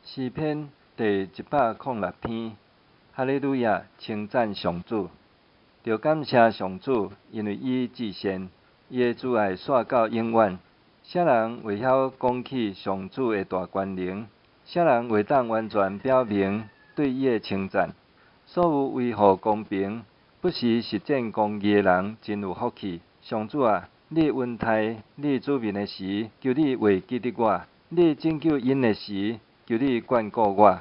詩篇第106篇，哈利路亞，稱讚上主。著感謝上主，因為伊至善，伊的慈愛紲到永遠。啥人會曉講起上主的大權能？啥人會當完全表明對伊的稱讚？所有維護公平、不時實踐公義的人，真有福氣。上主啊，你恩待你子民的時，求你會記得我；你拯救𪜶的時，求你眷顧我。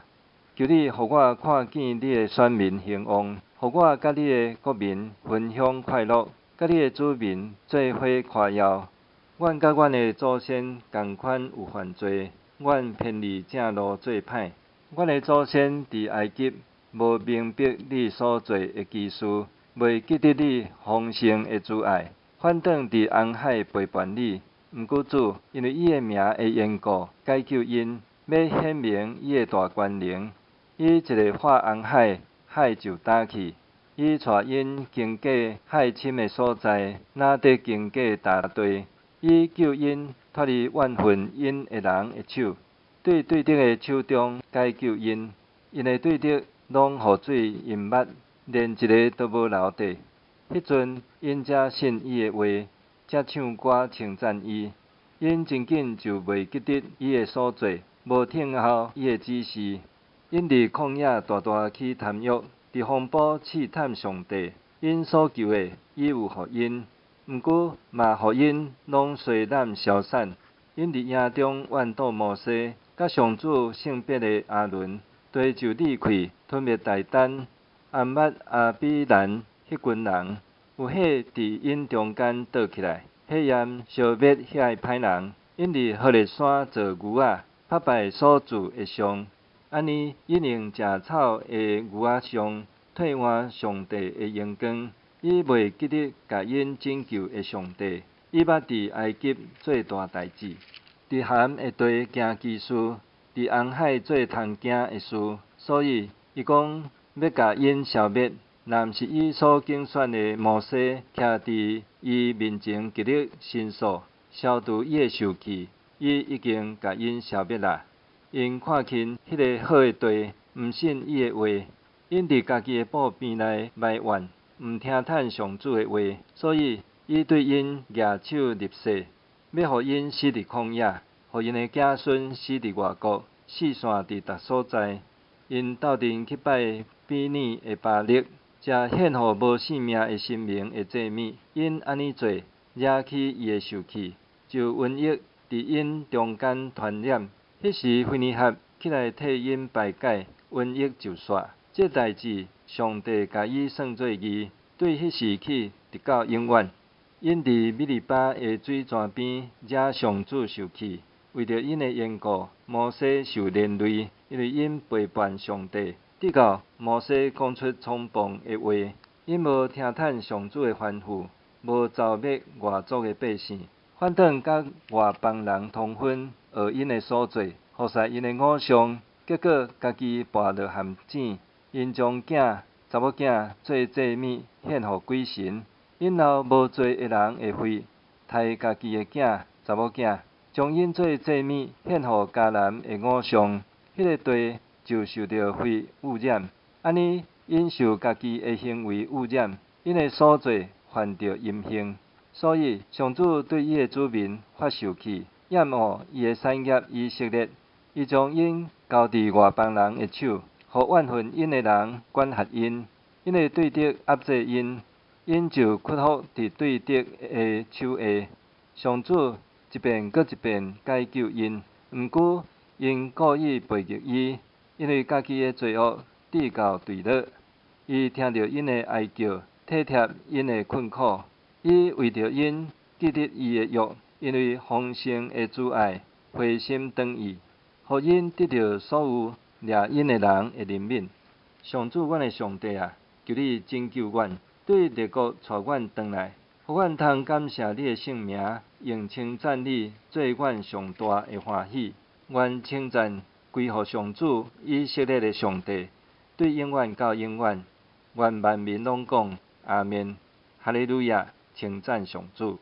求你予我看見你的選民興旺，予我佮你的國民分享快樂，佮你的子民做伙誇耀。阮佮阮的祖先仝款有犯罪，阮偏離正路做歹。阮的祖先佇埃及無明白你所做的奇事，袂記得你豐盛的慈愛，反轉佇紅海背叛你。毋過主因為伊的名的緣故，解救𪜶，欲顯明伊的大權能。伊一个劃紅海，海就焦去。伊帶𪜶經過海深的所在，若得經過乾地。伊救𪜶脫離怨恨𪜶的人的手，對對敵的手中解救𪜶。𪜶的對敵攏予水淹沒，連一个都無留低。彼陣𪜶才信伊的話，才唱歌稱讚伊。𪜶真緊就袂記得伊的所做，無聽候伊的指示。𪜶佇曠野大大起貪欲，佇風暴試探上帝。𪜶所求的，伊有予𪜶，毋過嘛予𪜶攏衰濫消散。𪜶佇營中怨妒摩西，佮上主聖別的亞倫，地就裂開，吞滅大丹、暗捌亞比蘭彼群人。有火佇𪜶中間倒起來，火焰燒滅遐个歹人。𪜶佇何烈山做牛仔，拍敗所鑄的像。按呢，𪜶用食草的牛仔像替換上帝的榮光。伊袂記得共𪜶拯救的上帝。伊捌佇埃及做大代誌，佇鹹的地行奇事，佇紅海做通驚的事。所以，伊講欲共𪜶消滅。若毋是伊所揀選的摩西，徛佇伊面前極力申訴，消除伊的受氣，伊已經共𪜶消滅啦。𪜶看輕彼个好的地，毋信伊的話，𪜶佇家己的布邊內埋怨，毋聽趁上主的話，所以伊對𪜶舉手立誓，欲予𪜶死佇曠野，予𪜶的子孫死佇外國，四散佇逐所在。𪜶鬥陣去拜比擬的巴力，食獻予無性命的神明的祭物。𪜶按呢做，惹起伊的受氣，就瘟疫佇𪜶中間傳染。彼時，非尼哈起來替𪜶排解，瘟疫就煞。這代誌，上帝共伊算做義，對彼時起，直到永遠。𪜶佇米利巴的水泉邊惹上主受氣，為著𪜶的緣故，摩西受連累，因為𪜶背叛上帝。直到摩西講出衝動的話，𪜶無聽趁上主的吩咐，無剿滅外族的百姓，反轉佮外邦人通婚，學𪜶的所做，服侍𪜶的偶像，結果家己跋落陷阱。𪜶將囝、查某囝做祭物獻予鬼神，𪜶流無罪的人的血，刣家己的囝、查某囝，將𪜶做祭物獻予迦南的偶像，彼个地就受著血污染。按呢，𪜶受家己的行為污染，𪜶的所做犯著淫行，所以上主對伊的子民發受氣，厭惡伊的產業以色列，伊將𪜶交佇外邦人的手，予怨恨𪜶的人管轄𪜶，𪜶的對敵壓制𪜶，𪜶就屈服佇對敵的手下。上主一遍閣一遍解救𪜶，毋過𪜶故意背逆伊，因為家己的罪惡致到墜落。伊聽著𪜶的哀叫，體貼𪜶的困苦。伊為著𪜶記得伊的約，因為豐盛的慈愛，回心轉意，予𪜶得著所有掠𪜶的人的憐憫。上主，阮的上帝啊，求你拯救阮，對列國帶阮轉來，予阮通感謝你的聖名，用稱讚你做阮上大的歡喜。願稱讚歸予上主以色列的上帝，對永遠到永遠。願萬民攏講阿們，哈利路亞，稱讚上主。